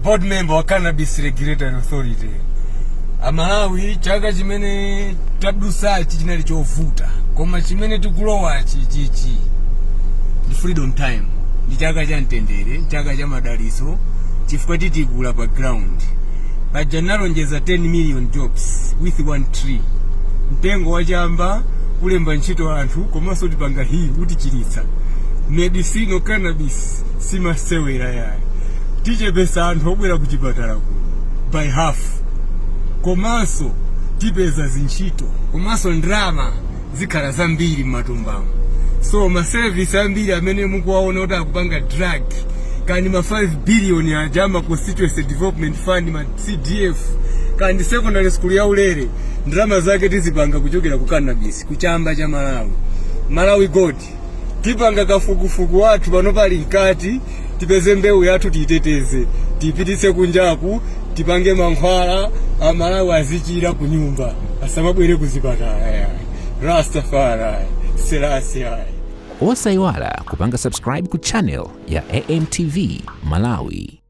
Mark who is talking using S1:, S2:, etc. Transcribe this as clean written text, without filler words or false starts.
S1: Board member wa Cannabis Regulatory Authority. Amalawi, chaka chimene tadusachi chinali chovuta, koma chimene tikulowachi chichi ndi freedom time, ndi chaka cha mtendere, chaka cha madaliso, chifukwa titikula pa ground. Paja nalonjeza 10 million jobs with one tree, mtengo wachamba kulemba ntchito anthu, komanso tipanga hii utichiritsa. Medicinal cannabis simasewera yayi. Tichepesa anthu obwera kuchipatala kuno by half, komanso tipeza zintchito, komanso ndrama zikhala zambiri m'matumbamo. So ma service ambiri amene mukuwaona kuti akupanga drug kani, ma 5 billion aja ama Constituency Development Fund, ma CDF, kandi secondary school ya ulere, ndrama zake tizipanga kuchokera ku cannabis, kuchamba cha Malawi, Malawi Gold. Tipanga kafukufuku wathu pano pali mkati, tipeze mbewu yathu, tiyiteteze, tiyipititse kunjaku, tipange mankhwala, Amalawi azichira ku nyumba, asamabwere kuzipatala yayi. Rastafari Selassie.
S2: Osayiwala kupanga subscribe ku channel ya AMTV Malawi.